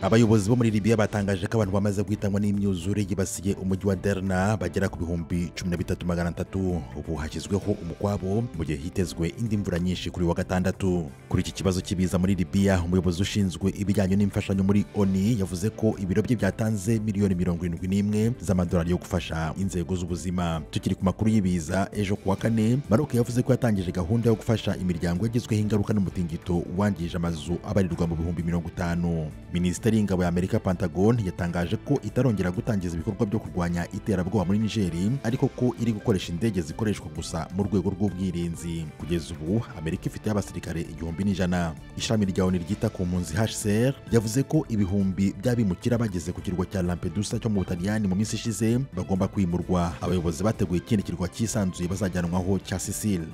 Abayobozi bo muri Libya batangaje ko abantu bamaze guhitanwa n'imyuzure yibasiye umujyi wa Derna bagera ku 13,300. Ubu hashyizweho umukwabo mu gihe hitezwe indi mvura nyinshi kuri wa gatandatu. Kuri iki kibazo cy'ibiza muri Libya, umuyobozi ushinzwe ibijyanye n'imfashanyo muri ONU yavuze ko ibiro bye byatanze miliyoni 71 z'amadolari yo gufasha inzego z'ubuzima. Tukiri ku makuru y'ibiza, ejo kuwa kane Maroc yavuze ko yatangije gahunda yo gufasha imiryango yagizweho ingaruka n'umutingito wangije amazu abarirwa mu 50,000. Minisiteri y'ingabo ya Amerika Pentagon yatangaje ko itarongera gutangiza ibikorwa byo kurwanya iterabwoba muri Niger, ariko ko iri gukoresha indege zikoreshwa gusa mu rwego rw'ubwirinzi. Kugeza ubu Amerika ifite abasirikare 1,100. Ishami rya ONU ryita ku mpunzi HCR yavuze ko ibihumbi by'abimukira bageze ku kirwa cya Lampedusa cyo mu Butaliyani mu minsi ishize bagomba kwimurwa. Abayobozi bateguye ikindi kirwa cyisanzuye bazajyanwaho cya Sicile.